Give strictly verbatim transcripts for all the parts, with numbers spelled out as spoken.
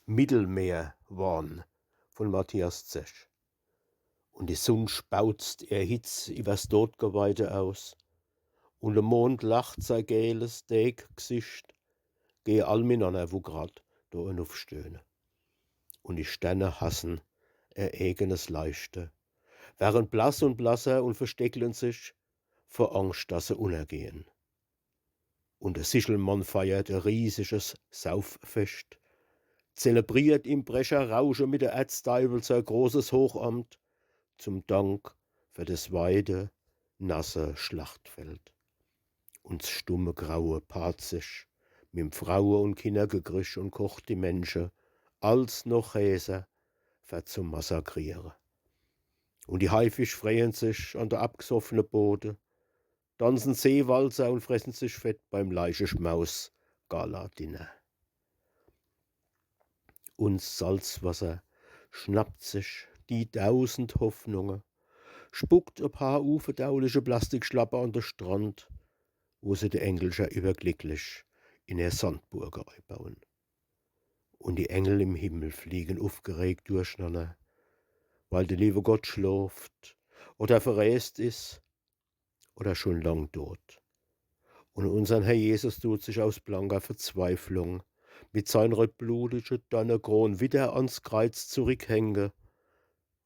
Mittelmeerwahn von Matthias Zech. Und die Sunn spauzt ihr Hitz iwwers Todgeweihte aus. Und de Mond lacht sei geles Deegsicht gege all minanner, wo grad do enuffstöhne. Und die Sterne hassen ihr egenes Leichte, werren blass und blasser und verstecklen sich vor Angscht, dass se unnergehen. Und de Sichelmann feiert e riesiges Sauffescht, zelebriert im Brecherrausche mit de Erzdeiwel sei großes Hochamt zum Dank für des weite, nasse Schlachtfeld. Und s stumme Graue paart sich mim Fraue- und Kinnergekrisch und kocht die Mensche als noch heeßer fer zum Massakriere. Und die Haifisch freien sich an de abgsoffene Bode, danzen Seewalzer und fressen sich fett beim Leicheschmaus-Gala-Dinner. Und s Salzwasser schnappt sich die dausend Hoffnunge, spuckt e paar unverdauliche Plastikschlappe an de Strand, wo se die Engelcher iwwerglicklich in ihr Sandburge eibauen. Und die Engel im Himmel fliegen uffgeregt durchnanner, weil de liewe Gott schlooft oder verreest is oder schon lang dot. Und unsern Herr Jesus tut sich aus blanker Verzweiflung mit sein reutblutige Dornekron widder ans Kreiz zurückhänge,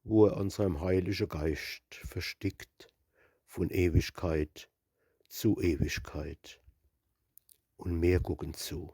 wo er an seinem Heilige Geischt verstickt, von Ewigkeit zu Ewigkeit. Und mir gucken zu.